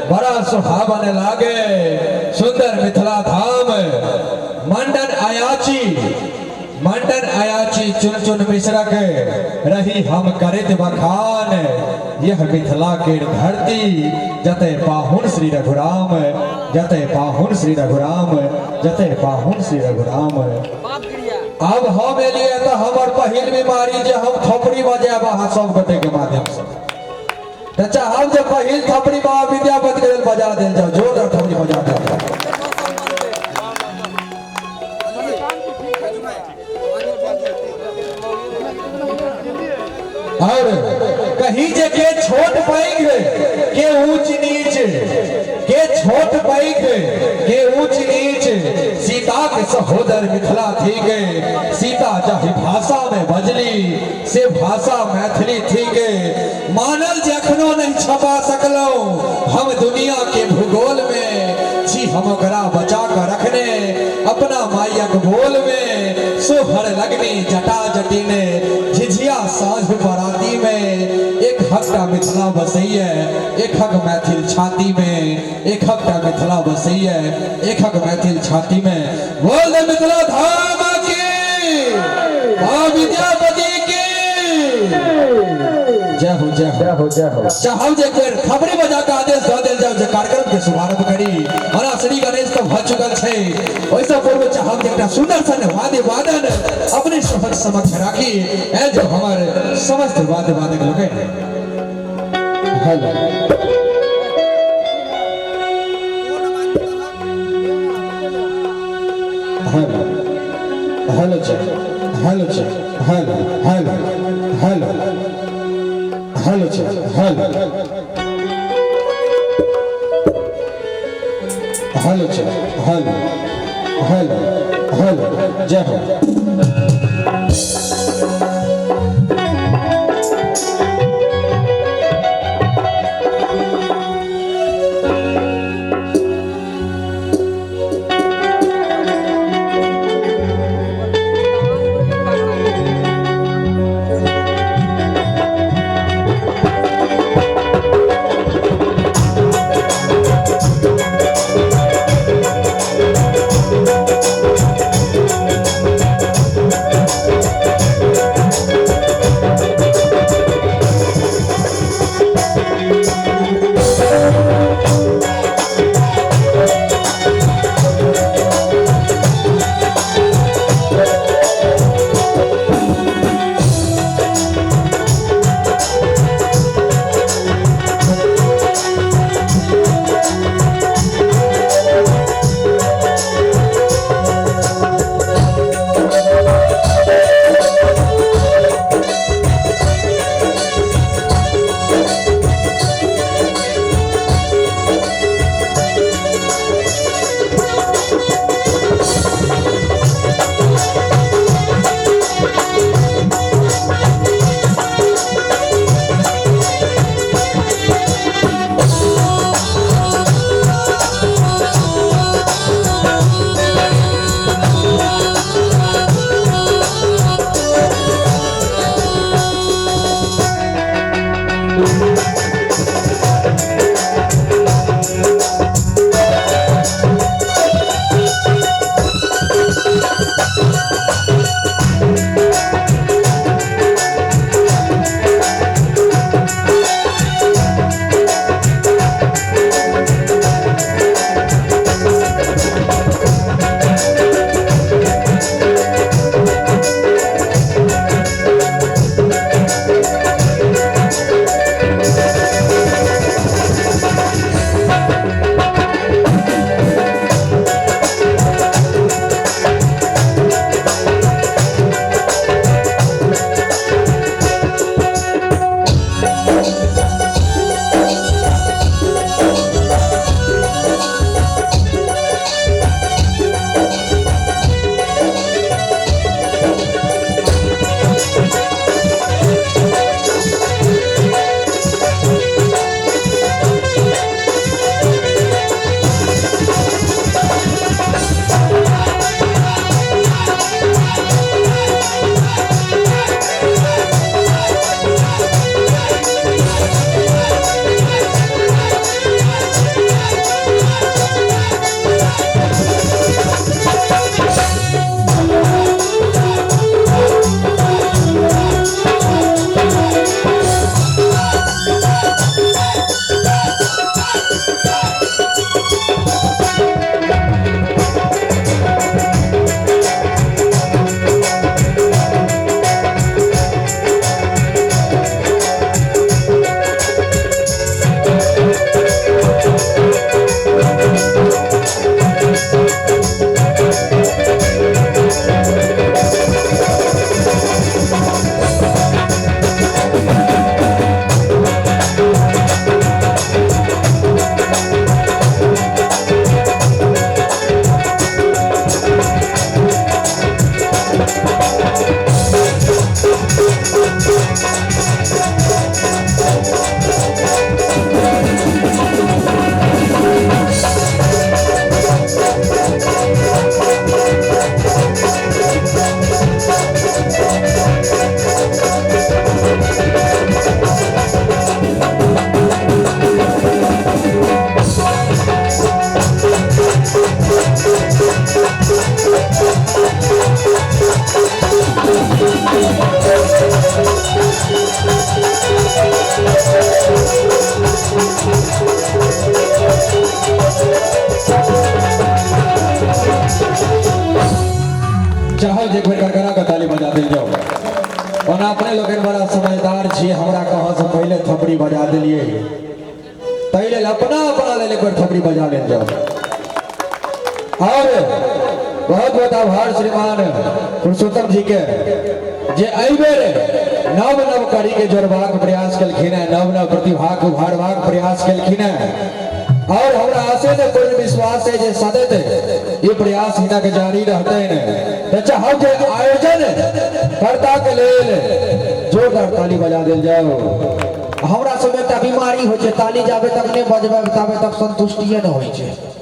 बड़ा सुहावन लागे सुंदर मिथिला धाम। मंडन अयाची, मंडन अयाची चुन चुन मिश्रक रही हम करैत बखान। यह मिथिला के धरती जते पाहुन श्री रघुराम, जते पाहुन श्री रघुराम, जते पाहुन श्री रघुराम। अब हम एलियै तऽ हमर पहिल बीमारी जे हम थोपड़ी बजायब अहाँ सब गोटे के माध्यम से, तऽ चाहब जे पहिल थपड़ी बाबा विद्यापति के लेल बजा देल जाओ, जोरदार थपड़ी बजा देल जाओ। और कहीं जे के छोट पैघ के ऊंच नीच, के छोट पैघ के ऊंच नीच, सीता के सहोदर मिथिला थी गए। सीता जाहि भाषा में बजली से भाषा मैथिली थी गए। मानल जे अखनो नहीं छपा सकलहुँ हम दुनिया के भूगोल में, छी हम ओकरा बचा कर रखने अपना मायक बोल में। सोहर लगनी जटा जटीने झिझिया साँझ पराती में, एक हकटा मिथिला बसैये एक हक मैथिल छाती में, एक हकटा मिथिला बसैये एक हक मैथिल छाती में। बोल दे मिथिला धाम की, माँ विद्यापति की जय हो, जय हो, जय हो, जय हो। चाहब जे बेर खबरी बजा के आदेश दऽ देल जाओ जे कार्यक्रम के शुभारंभ करी। ओना श्री गणेश तऽ भऽ चुकल छै, ओहिसँ पूर्व चाहब जे एकटा सुंदर सन वाद्य वादन अपने सभक समक्ष राखी, ए जो हमर समस्त वाद्य वादक लोकनि। हेलो हेलो हेलो जी, हेलो जी, हेलो हेलो हेलो हेलो जी, हेलो हेलो जी, हेलो हेलो हेलो, जय हो। चाहो जे एक बेर गड़गड़ा के ताली बजा देल जाओ। ओना अपने लोगन बड़ा समझदार छियै, हमरा कहाँ से पहले थपड़ी बजा देलियै, ताहि लेल अपना अपना लेल एक बेर थपड़ी बजा लेल जाओ। और बहुत बहुत आभार श्रीमान पुरुषोत्तम जी के, जे एहि बेर नव नव कड़ी के जोड़बाक प्रयास केलखिन है, नव नव प्रतिभा के उभारबाक प्रयास केलखिन है। और हमरा आशे ने पूर्ण विश्वास है जे सदैत ये प्रयास हिनक जारी रहते ने। तो चाहब जे आयोजन कर्ता के लेल जोरदार ताली बजा देल जाओ। हमरा सब एकटा बीमारी होइ छै, ताली जाबे तक नहि बजबै ताबे तक संतुष्टिए नहि होइ छै।